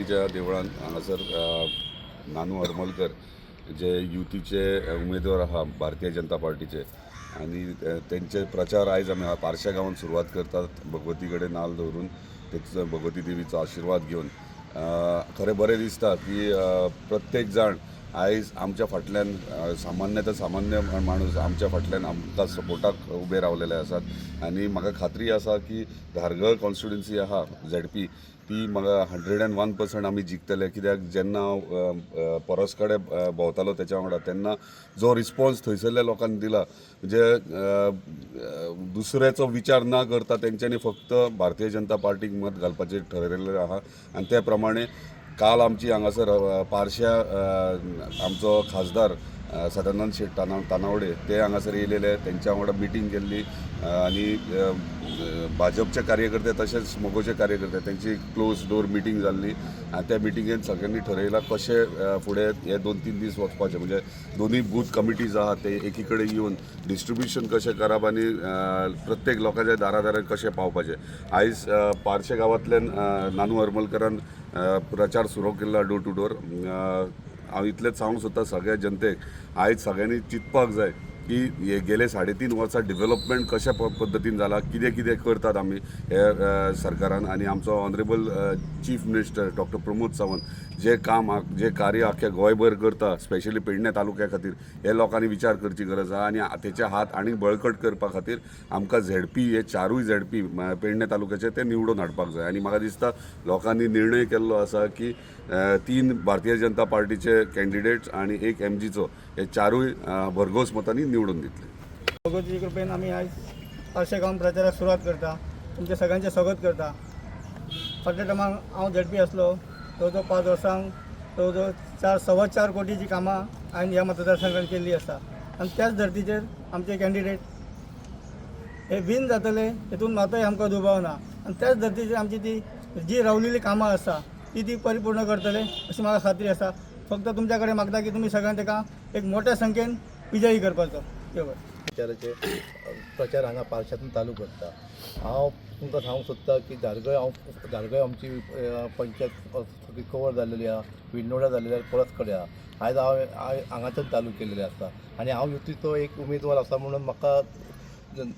भगवतीच्या देवळान हांगासर नानू हरमलकर जे युतीचे उमेदवार आहा भारतीय जनता पार्टीचे आनी तेंचे प्रचार आयज आमी पारशा गांवांत सुरवात करतात भगवती कडेन नाल दवरून तेचो भगवती देवीचो आशिर्वाद घेवन. खरें बरें दिसता की प्रत्येक जाण आयज आमच्या फाटल्यान, सामान्य तर सामान्य माणूस आमच्या फाटल्यान आमकां सपोर्टाक उबे रावलेले आसात आनी म्हाका खात्री आसा की धारगळ कॉन्स्टिट्युन्सी आहा झेडपी ती म्हाका 101% आमी जिखतले. कित्याक जेन्ना हांव परस कडेन भोंवतालो तेच्या वांगडा तेन्ना जो रिस्पॉन्स थंयसरल्या लोकांनी दिला, म्हणजे दुसऱ्याचो विचार ना करता तेंच्यांनी फक्त भारतीय जनता पार्टीक मत घालपाचें ठरयलेलें आहा. आनी ते प्रमाणे काल आमची हांगासर पारश्या आमचो खासदार सदानंद शेट तानावडे ते हांगासर येयलेले, तेंच्या वांगडा मिटींग केल्ली आनी भाजपचे कार्यकर्ते तशेंच मगोचे कार्यकर्ते तेंची क्लोज डोर मिटींग जाल्ली आनी त्या मिटिंगेन सगळ्यांनी ठरयलां कशें फुडें हे 2-3 दीस वचपाचे, म्हणजे दोनूय बूथ कमिटीज आहा ते एकी कडेन येवन डिस्ट्रिब्युशन कशें करप आनी प्रत्येक लोकांच्या दारा दारार कशें पावपाचें. आयज पारशे गांवांतल्यान नानू हरमलकरान प्रचार सुरू केल्लो डोर टू डोर. हांव इतलेंच सांगूंक सोदता सगळ्या जनतेक, आयज सगळ्यांनी चिंतपाक जाय की हे गेले 3.5 वर्सां डिवेलपमेंट कशा पद्दतीन जाला, कितें कितें करतात आमी हे सरकारान आनी आमचो honourable chief minister doctor Pramod Sawant जे काम जे कार्य आख्या गोंयभर करता, स्पेशली पेडणे तालुक्या खातीर, हे लोकांनी विचार करची गरज आहा आनी तेचे हात आनी बळकट करपा खातीर आमकां झेडपी हे चारूय झेडपी पेडणे तालुक्याचे ते निवडून हाडपाक जाय. आनी म्हाका दिसता लोकांनी निर्णय केल्लो आसा की 3 भारतीय जनता पार्टीचे कॅन्डिडेट्स आनी 1 एमजीचो हे चारूय भरघोस मतांनी निवडून दितले. भगवतीच्या कृपेन आमी आयज पारशे गांव प्रचाराक सुरवात करता. तुमच्या सगळ्यांचें स्वागत करता. फाटल्या टायमाक हांव झेडपी आसलो, जवळ जवळ 5 वर्सांक जवळ जवळ 4-4.25 कोटीची कामां हांवें ह्या मतदारसंघात केल्ली आसा आनी त्याच धर्तीचेर आमचे कॅन्डिडेट हे विन जातले हेतून मातय आमकां दुबाव ना आनी त्याच धर्तीचेर आमची ती जी रावलेली कामां आसा ती ती परिपूर्ण करतले अशी म्हाका खात्री आसा. फक्त तुमच्या कडेन मागता की तुमी सगळ्यां ताका एक मोठ्या संख्येन विजयी करपाचो. देव. प्रचाराचे प्रचार हांगा पारशांतून चालू करता. हांव तुमकां सांगूंक सोदता की धारगळ, हांव धारगळ आमची पंचायत सगळी कवर जाल्लेली आहा, विंडोडा जाल्लेली आहा, परस कडेन आहा. आयज हांव हांगाच्यान चालू केल्लेलें आसा आनी हांव युतीचो एक उमेदवार आसा म्हणून म्हाका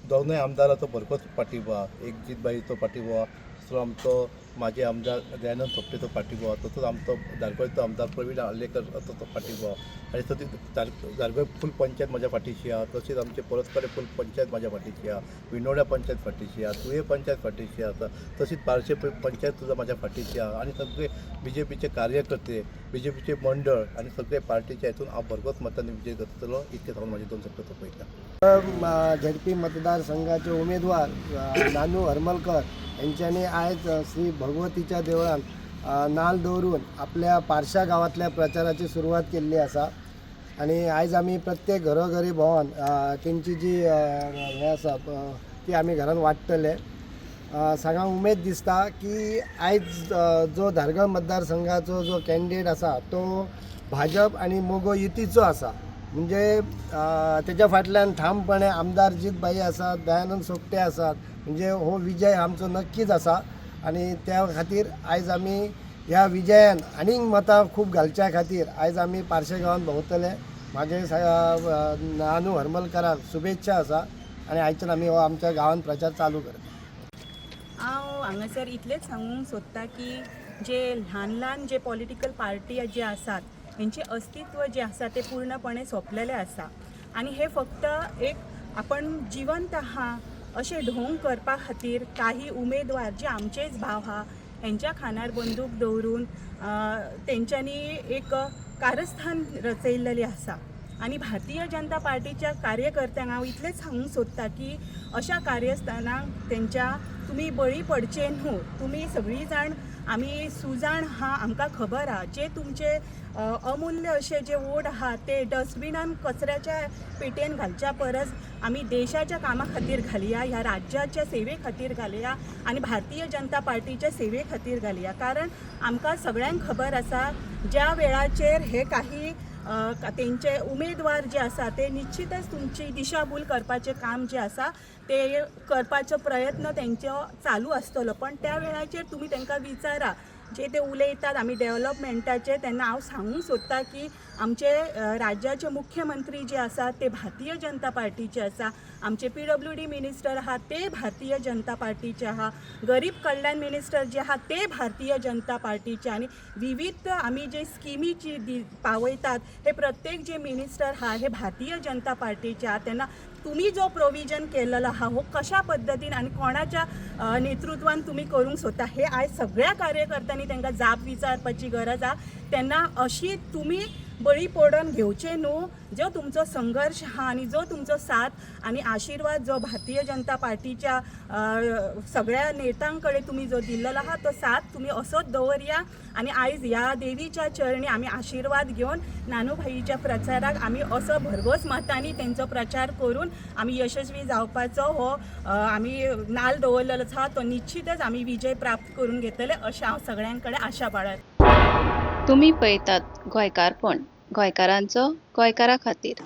दोनूय आमदाराचो भरपूर पाठिंबो आहा. एक जीतबाईचो पाठिंबो आहा, दुसरो आमचो माजी आमदार दयानंद सोपटेचो पाठिंबो आहा, तसोच आमचो धारगळचो आमदार प्रवीण आर्लेकर तो पाठिंबो आहा आनी तशीच धारगळ फूल पंचायत म्हाज्या फाटीशी आहा, तशीच आमचे परस कडेन फूल पंचायत म्हाज्या फाटीशी आहा, विनोड्या पंचायत फाटीशी आहा, तुये पंचायत फाटीशी आसा, तशीच पारशे पंचायत सुद्दां म्हाज्या फाटीशी आहा आनी सगळे बी जे पीचे कार्यकर्ते, बी जे पीचे मंडळ आनी सगळे पार्टीच्या हितून हांव भरघोस मतांनी विजय जातलो इतकें सांगून म्हाजे 2 शब्द सोंपयता. झेडपी मतदारसंघाचे उमेदवार नानू हरमलकर यांच्यानी आयज श्री भगवतीच्या देवळान नाल दवरून आपल्या पारशा गांवांतल्या प्रचाराची सुरवात केल्ली आसा आनी आयज आमी प्रत्येक घरोघरी भोंवन तेंची जी हें आसा ती आमी घरान वाडटले. सगळ्यांक उमेद दिसता की आयज जो धारगळ मतदारसंघाचो जो कॅन्डिडेट आसा तो भाजप आनी मगो युतीचो आसा, म्हणजे तेच्या फाटल्यान ठामपणे आमदार जीतभाई आसात, दयानंद सोपटे आसात, म्हणजे हो विजय आमचो नक्कीच आसा आनी त्या खातीर आयज आमी ह्या विजयान आनीक मतां खूब घालच्या खातीर आयज आमी पारशे गांवांत भोंवतले. म्हाजे नानू हरमलकराक शुभेच्छा आसा आनी आयच्यान आमी हो आमच्या गांवांत प्रचार चालू करता. हांव हांगासर इतलेंच सांगूंक सोदता की जे ल्हान ल्हान जे पॉलिटिकल पार्टी जे आसात हेंचें अस्तित्व जें आसा तें पूर्णपणे सोंपलेलें आसा आनी हे फक्त एक आपण जिवंत आहा अशें ढोंग करपा खातीर काही उमेदवार जे आमचेच भाव आहा हेंच्या खांदार बंदूक दवरून तेंच्यांनी एक कारस्थान रचयल्लेलें आसा. आनी भारतीय जनता पार्टीच्या कार्यकर्त्यांक हांव इतलेंच सांगूंक सोदता की अशा कार्यस्थानांक तेंच्या तुमी बळी पडचे न्हू. तुमी सगळीं जाण आमी सुजाण आहा, आमकां खबर आहा जे तुमचे अमूल्य अशे जे वोट आहा ते डस्टबिनान कचऱ्याच्या पेटयेन घालच्या परस आमी देशाच्या कामा खातीर घालया, ह्या राज्याच्या सेवे खातीर घालया आनी भारतीय जनता पार्टीच्या सेवे खातीर घालया. कारण आमकां सगळ्यांक खबर आसा ज्या वेळाचेर हे काही तेंचे उमेदवार जे आसा ते निश्चितच तुमची दिशाभूल करपाचें काम जें आसा ते करपाचो प्रयत्न तेंचो चालू आसतलो, पण त्या वेळाचेर तुमी तांकां विचारा जे ते उलयतात आमी डेवलपमेंटाचे, तेन्ना हांव सांगूंक सोदता की आमचे राज्याचे मुख्यमंत्री जे आसा ते भारतीय जनता पार्टीचे आसा, आमचे PWD minister आहा ते भारतीय जनता पार्टीचे आहा, गरीब कल्याण मिनिस्टर जे आहा ते भारतीय जनता पार्टीचे, आनी विविध आमी जे स्किमी जी पावयतात हे प्रत्येक जे मिनिस्टर आहा हे भारतीय जनता पार्टीचे आहा. तेन्ना तुमी जो प्रोविजन केलेलो आहा हो कशा पद्दतीन आनी कोणाच्या नेतृत्वान तुमी करूंक सोदता हे आयज सगळ्या कार्यकर्त्यांनी तांकां जाप विचारपाची गरज आहा. तेन्ना अशी तुमी बळी पडोन घेवचे न्हू. जो तुमचो संघर्श आहा आनी जो तुमचो साथ आनी आशिर्वाद जो भारतीय जनता पार्टीच्या सगळ्या नेतां कडेन तुमी जो दिल्लो आहा तो साथ तुमी असोच दवरया आनी आयज ह्या देवीच्या चरणी आमी आशिर्वाद घेवन नानूभाईच्या प्रचाराक आमी असो भरघोस मतांनी तेंचो प्रचार करून आमी यशस्वी जावपाचो हो आमी नाल दवरलेलो आसा तो निश्चितच आमी विजय प्राप्त करून घेतले अशें हांव सगळ्यां कडेन आशा बाळगतां. तुमी पळयतात गोंयकारपण, गोंयकारांचो गोंयकारा खातीर.